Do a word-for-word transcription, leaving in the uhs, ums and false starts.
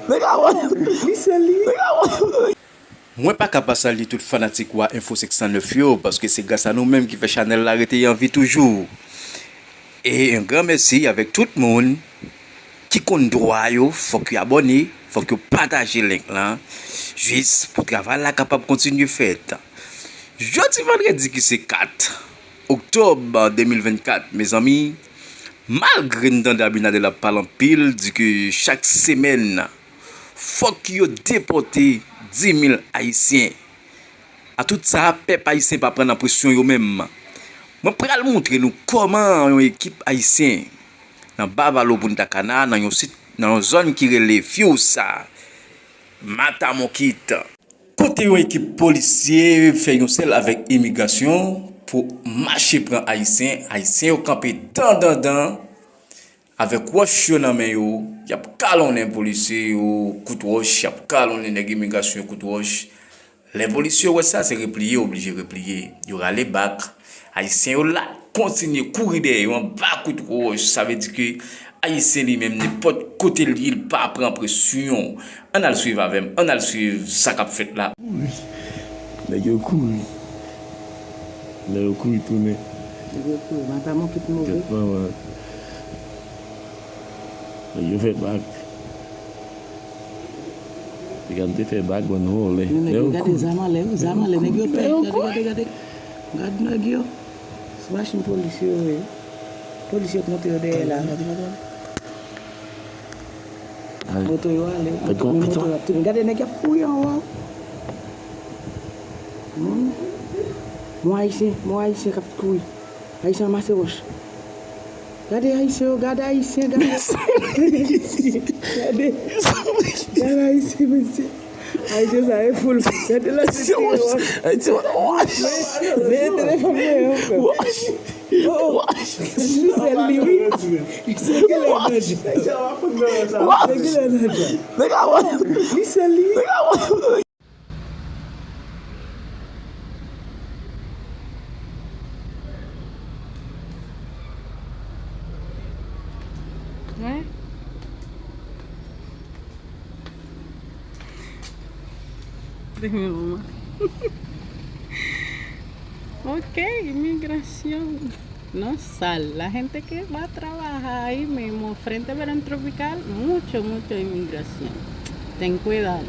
Nèg a wont. Nèg a wont. Mwen pa ka pa salye tout fanatik Wa Enfo senk san nèf yo, paske se gras a nou menm ki fè chanèl la rete an vi toujou. E yon gran mèsi avèk tout moun ki konn dwa yo, fòk yo abòne, fòk yo pataje link lan, jis pou travay la kapab kontinye fèt. Jodi vandredi ki se kat oktòb de mil vennkat, mezanmi, malgre n tande Abinader ap pale anpil, di ke chak semèn, fòk yo depòte dis mil Ayisyen. A tout sa, pèp ayisyen pa pran nan presyon yo menm. Mwen pral montre nou kòman yon ekip ayisyen nan Bavalo Punta Cana, nan yon sit, nan yon zòn ki rele Fiusa, Matamoquito, kote yon ekip polisye fè yon sèl avèk imigrasyon pou mache pran ayisyen. Ayisyen yo kanpe dandandan avèk wòch yo nan men yo, y ap kalonnen polisye yo kout wòch, y ap kalonnen nèg imigrasyon yo kout wòch. Lè polisye yo wè sa, se repliye, oblije repliye. Yo rale bak. Ayisyen yo la kontinye kouri dèyè yo anba kout wòch. Sa vle di ke Ayisyen li menm, nenpòt kote l ye, l pa pran presyon. Ann al swiv avè m, ann al swiv sa k ap fèt la. Nèg yo kouri. Nèg yo kouri tounen. Nèg yo kouri. Matamoquito move. Kèt manman. Nèg yo fè bak. Piga m te fè bak, bann vòlè. Men nèg yo gade zam anlè, wi, zam anlè, nèg yo pè. Gade, gade, gade. Gade nèg yo. Se machin polis yo ye. Polis yo k monte yo dèyè la. Gade, gade, gade. Moto yo ale. Moto, men moto yo ap tounen. Gade nèg y ap kouri anwo a. Moun, moun ayisyen, moun ayisyen k ap kouri. Ayisyen anmase wòch. Gade ayisyen yo, gade ayisyen, gade. Gade. Gade ayisyen, mesye. Ayisyen sa e foul. Gade la se wòch. Ayisyen wòch. Men, men telefòn mwen yo, frè. Wòch. Oh, oh. Wòch. Li sèl li, wi. Li sèl ki lè nan jan. Li sèl ki lè nan jan. Nèg a wòch. Li sèl li, wi. Nèg a wòch. Wen. Deme manman. Ok, inmigrasyon. No sal. La gente que va a trabajar ahí mismo, frente al verano tropical, mucho, mucho inmigración. Ten cuidado.